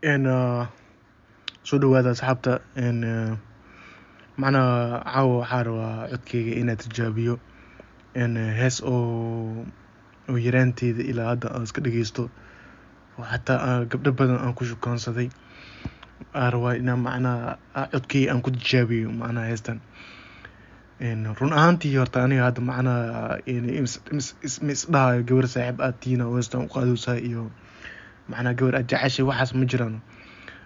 Soo dhawaada asxaabta. Macnaha caawa waxaa rabaa codkeyga inaan tijaabiyo hees oo yaraanteyda ilaa hadda aan iska dhageysto, oo xataa gabdho badan aan ku shukaansaday. Aan rabaa inaan macnaha codkeyga aan ku tijaabiyo macnaha heestan. Run ahaantii horta aniga hadda macnaha ma isdhahayo gabar saaxiib aad tihiin oo heestan u qaadaysaa iyo macnaha gabar aad jeceshahay, waxaas ma jiraan.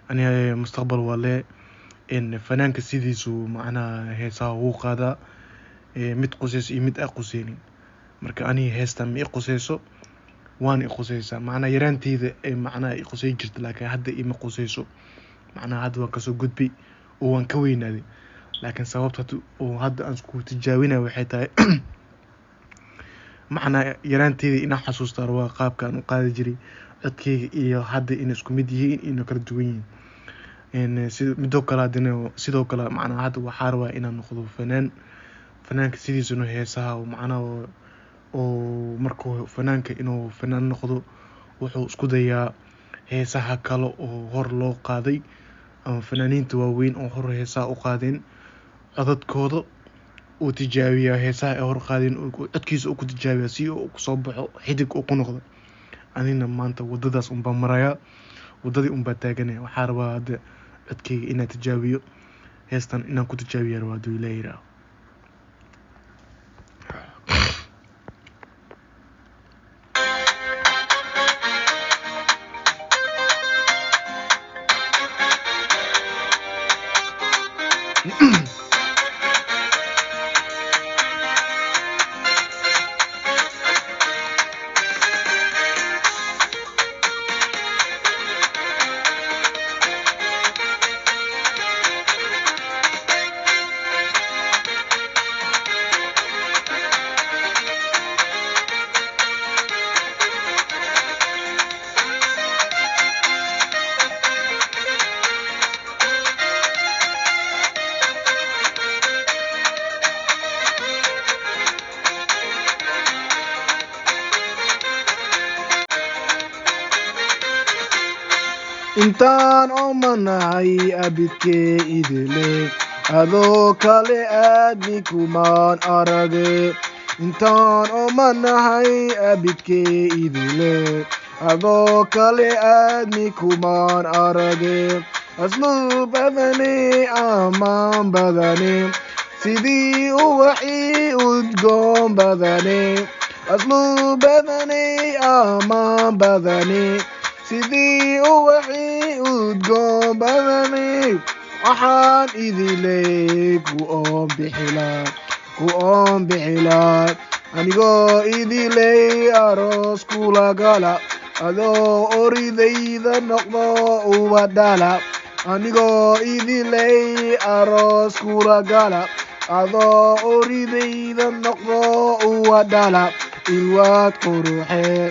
Aniga mustaqbal waa lee. Fanaanka sidiisu macnaha heesaha wuu qaadaa, mid quseyso iyo mid aan quseynin. Marka aniga heestan ma i quseyso, waana i quseysaa. Macnaha yaraanteyda macnaha i qusey jirta, laakiin hadda ima quseyso. Macnaha hadda waan kasoo gudbay oo waan ka weynaaday, laakiin sababta oo hadda aan isku tijaabinayo waxay tahay macnaha yaraanteyda inaan xasuusto rabaa qaabka aan u qaadi jiray codkeyga iyo hadda inay isku mid yihiin, inay kala duwan yihiin. Midoo kale haddana sidoo kale macnaha hadda waxaa rabaa inaan noqdo fanaan. Fanaanka sidiisuna heesaha macnaha oo markuu fanaanka inuu fanaan noqdo wuxuu isku dayaa heesaha kale oo hor loo qaaday ama fanaaniinta waaweyn oo hor heesaha u qaadeen codadkooda uu tijaabiyaa, heesaha ay hor qaadeen codkiisa uu ku tijaabiyaa si uu kusoo baxo xidig uu ku noqdo. Anina maanta wadadaas unbaan marayaa, wadadii unbaa taaganaya. Waxaa rabaa hadda codkeyga inaan tijaabiyo, heestan inaan ku tijaabiya rabaa hadduu Ilaahay yiraaho. Intaan oomanahay abidkee idile, adoo kale aadmi kumaan arage. Intaan oomanahay abidkee idile, adoo kale aadmi kumaan arage. Asluub badane, ammaan badane, sidii ubaxii udgoon badane. Asluub badane, ammaan badane, sidii ubaxii udgoon badane. Waxaan idiley ku oon bixilaa, ku oon bixilaa, anigoo idiley aroos kula gala, adoo oridayda noqdo uba dhala. Anigoo idiley aroos kula gala, adoo oridayda noqdo uba dhala. Ilwaad quruxee,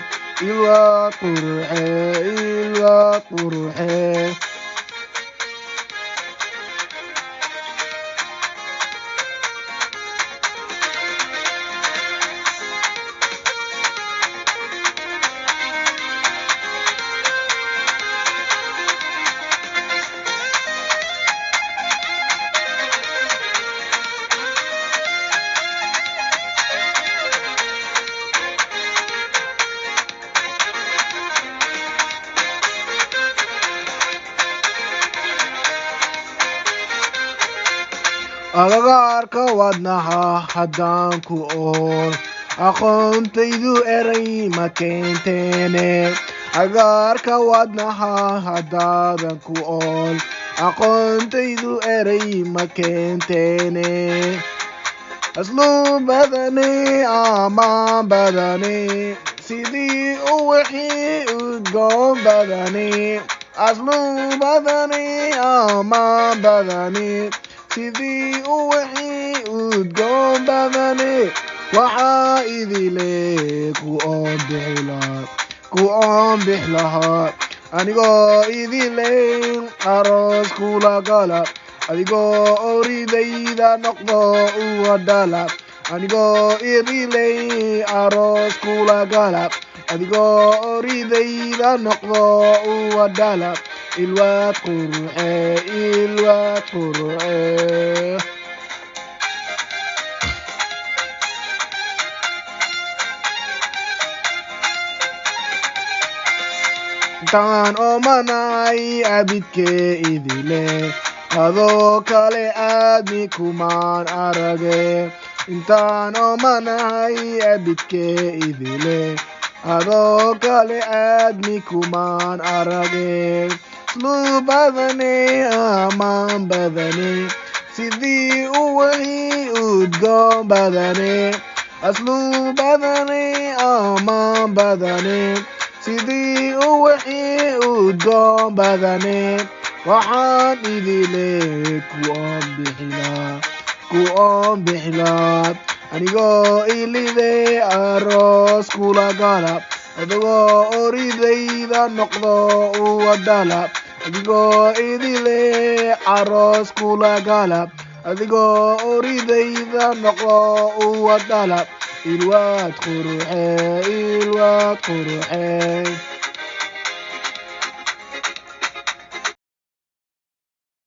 ilwaad quruxee, ilwaad quruxee. Agagaarka wadnaha haddaan ku ool, aqoontaydu eray ma keenteene. Agagaarka wadnaha haddaadan ku ool, aqoontaydu eray ma keenteene. Asluub badane, ammaan badane, sidii ubaxii udgoon badane. Asluub badane, ammaan badane, sidii ubaxii udgoon badane. Waxaa idile ku oon bixilaa, ku oon bix lahaa, anigoo idiley aroos kula gala, adigoo oridayda noqdo uwa dhala. Anigoo idiley aroos kula gala, adigoo oridayda noqdo uwa dhala. Ilwaad quruxe, ilwaad quruxe. Intaan oomanahay abidkee idile, adoo kale aadmi kumaan arage. Intaan oomanahay abidkee idile, adoo kale aadmi kumaan arage. Asluub badane, amaan badane, sidii uwixii udgoon badane. Asluub badane, amaan badane, sidii uwixii udgoon badane. Waxaan idile ku oon bixilaa, ku oon bixilaa, anigoo ilide aroos kula gala, adigoo oridayda noqdo uwadala. Adigoo idile aroos kula gala, adigoo oridayda noqdo uwadala. Ilwaad quruxe, ilwaad quruxe.